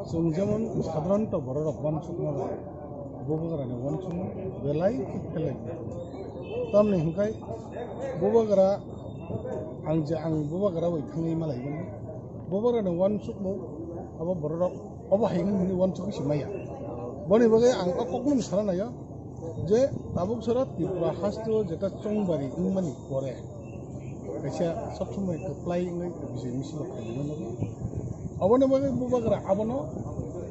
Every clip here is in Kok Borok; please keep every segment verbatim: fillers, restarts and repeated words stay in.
Chwng jemon sadharanto bororok uansukma bai bubagrani uansukma belai khe phelai. Tamni hwnkhe bubagra ang je ang bubagra bai thangwi malaimani. Bubagrani uansukmung abo bororok obo hai wngmani uansukgwi se maya. Boni bagwi ang o kokno sana naio je tabuk sora Tripura hasteo jeta chongbari wngmani pore kaisa sob somoi kwplai wngwi bijai misil khaimano. Aboni bagwi bubagra abono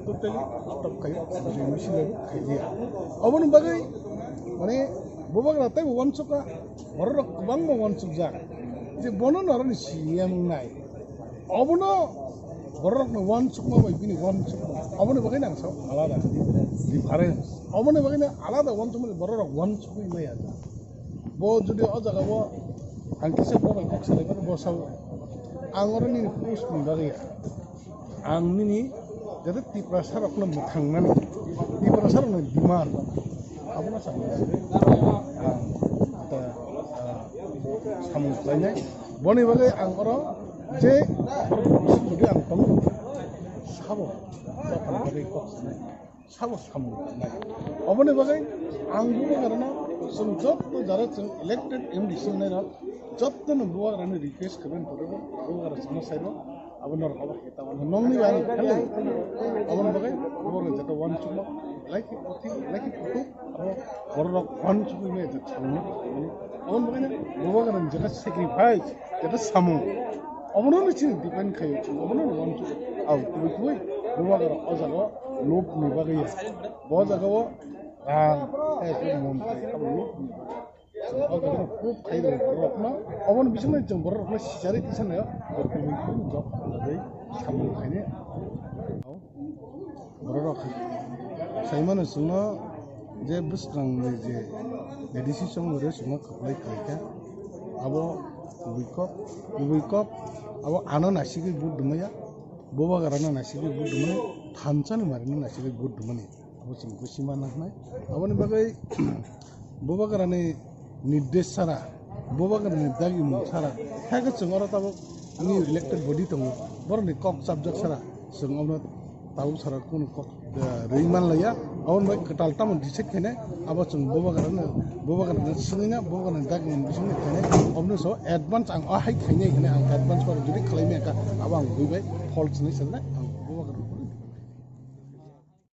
totally stop khaio, bijai misil khailiya. Aboni bagwi mane bubagra teibo uansukha, bororok kwbangma uansukjak je bono norokni C M wngnai. Obono bororokni uansukma bai bini uansukma. Oboni bagwi nang sao alada difference. Oboni bagwi nang alada uansukma bororok uansukwi maya. Bo jodi o jaga o ang kisa bo bai kok salai mano, bo sao ang oro nini post ni bagwi ang nini jate Tiprasa rokno mwthang nani, Tiprasa rokno demand abono sa ang ta samung khlainai. Boni bagwi ang oro je jodi ang tongo sabo tokoni bagwi kok sanai. Sabo samung tangnai. Oboni bagwi ang bubagrano chwng jotto jara chwng elected M D C wngnai rok jottono bubagrani request khaibani pore bo bubagra chwngno sairo abo norok abo heta wano nongni bai ani khalai. Oboni bagwi bubagra jeta uansukma belai khe kothik belai khe kuthuk abo bororok uansukwi maya jeta samungno khaimani. Oboni bagwino bubagrani jeta sacrifice jeta samung obono no chini depend khaio chwng obono no uansukgo. Au tubui tubui bubagra o jaga o lob ni bagwi ya. Bo jaga o rang, eh, tei mon tei abo lob ni bagwi. Chwng o jaga o proof khai rw borok no, obono bisingtwi chwng borok rok no sicharwi tisa naio. Bo tubui tubui jok khlaiwi samung khainai. Borok rok saimano chwngno je bwskangni je A D C chongmani chwngno kwplai khlaikha, abo kubui kok, kubui kok abo ano naisigwi vote rwmaya, bubagrano naisigwi vote rwmani, thansa ni marino naisigwi vote rwmani, abo chwng bwsima nangnai. Aboni bagwi bubagrani nirdesh sara, bubagrani dagimung sara, khe khe chwng oro tabuk nini elected body tongo, borokni kok chapjak sara, chwng omo tabuk sara kunu kok, eh, rwi manlaiya. Aboni bai kwtal tamo decide khainai, abo chwng bubagrano, bubagrano swngwina, bubagrani dagimung bisingni khainai, omono so advance ang o hai khainai hinwi ang advance pore jodi khlai maya kha, abo ang buibai false hinwi sanai.